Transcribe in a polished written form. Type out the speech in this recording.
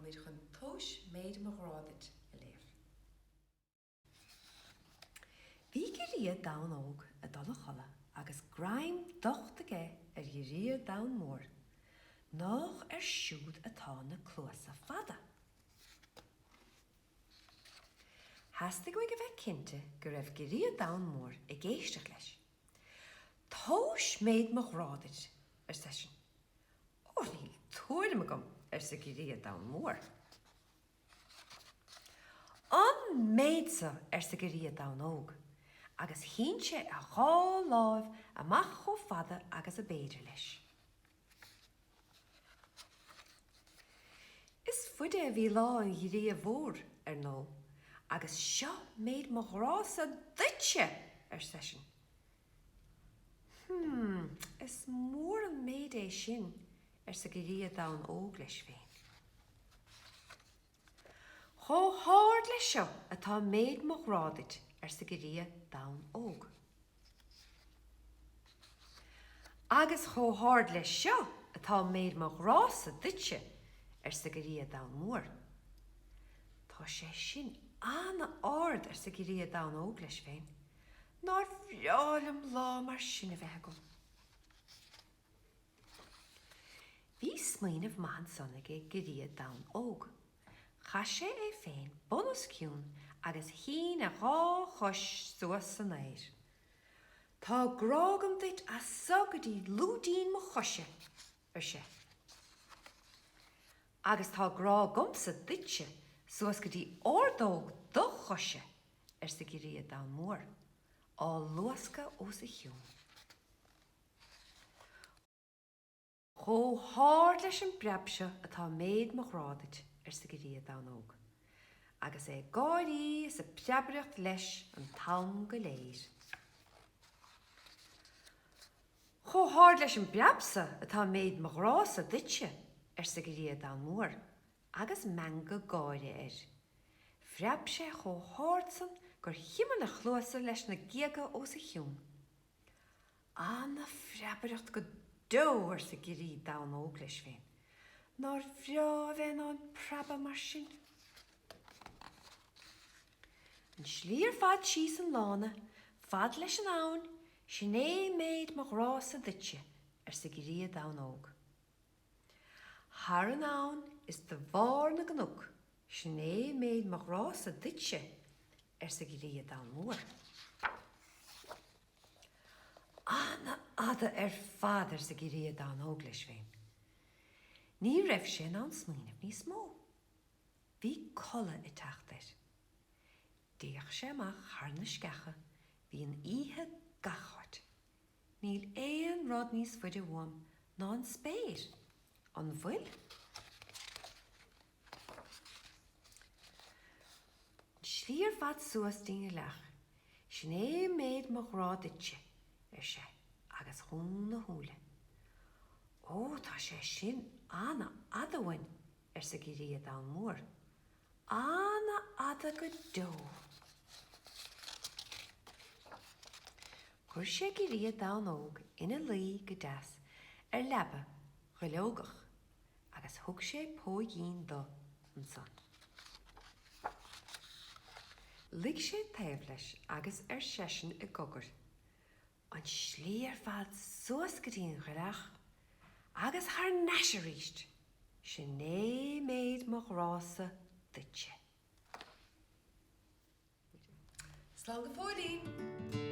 Táimid chun Tomhais Méid Mo Ghrá Duit a léamh. Bhí Giorria Donn Óg ag dul a chodladh agus greim docht aige ar Ghiorria Donn Mór, nách air siúd atá na cluasa fada. Theastaigh uaidh a bheith cinnte go raibh Giorria Donn Mór ag éisteacht leis. Tomhais méid mo ghrá duit, ar seisean. Ó, níl tuairim agam, arsa Giorria Donn Mór. An méid so, arsa Giorria Donn Óg, agus shín sé a dhá láimh amach chomh fada agus ab fhéidir leis. Is faide a bhí lá an ghiorria mhóir, ar ndóigh, agus seo méid mo ghrása duitse! ar seisean. Hm, is mór an méid é sin, arsa Giorria Donn Óg leis féin. Chomh hard leis seo atá méid mo ghrá duit, arsa Giorria Donn Óg. Agus chomh hard leis seo atá méid mo ghrása duitse, arsa Giorria Donn Mór. Tá sé sin an-ard, arsa Giorria Donn Óg leis féin. Nár bhreá liom lá mar sin a bheith agam. Bhí smaoineamh maith ansan ag Giorria Donn Óg. Chaith sé é féin bunoscionn agus shín a dhá chois suas san aer. Tá grá agam duit as so go dtí lúidín mo choise, ar sé. Agus tá grá agamsa duitse suas go dtí ordóg do choise, arsa Giorria Donn Mór, á luascadh os a chionn. Chomh hard leis an bpreab seo atá méid mo ghrá duit, arsa Giorria Donn Óg, agus é ag gáirí is ag preabaireacht leis an t-am go léir. Chomh hard leis an bpreab so atá méid mo ghrása duitse, arsa Giorria Donn Mór, agus meangadh gáire air. Phreab sé chomh hard san gur chuimil a chluasa leis na géaga os a chionn. Ana-phreabaireacht go deo, arsa Giorria Donn Óg leis féin. Nár bhreá a bheith in ann preabadh mar sin? An slí ar fad síos an lána, fad leis an abhainn, sin é méid mo ghrása duitse, arsa Giorria Donn Óg. Thar an abhainn is de bharr na gcnoc, sin é méid mo ghrása duitse, arsa Giorria Donn Mór. Ana-fhada ar fad, arsa Giorria Donn Óg leis féin. Ní raibh sé in ann smaoineamh níos mó. Bhí codladh ag teacht air. D'fhéach sé amach thar na sceacha, bhí an oíche gach áit. Níl aon rud níos faide uaim ná an spéir, an bhfuil? An slí ar fad suas dtí'n ghleach, sin é méid mo ghrá duitse, ar sé, agus dhún a shúile. Ó, tá sé sin ana-fhada uainn, arsa Giorria Donn Mór. Ana-fhada go deo. Chuir sé Giorria Donn Óg ina luí go deas ar leaba dhuilleogach. agus thug sé póigín do ansan. Luigh sé taobh leis agus ar seisean i gcogar, An slí ar fad suas go dtí an ghleach agus thar n-ais aríst, sin é méid mo ghrása duitse. Slán go fóillín!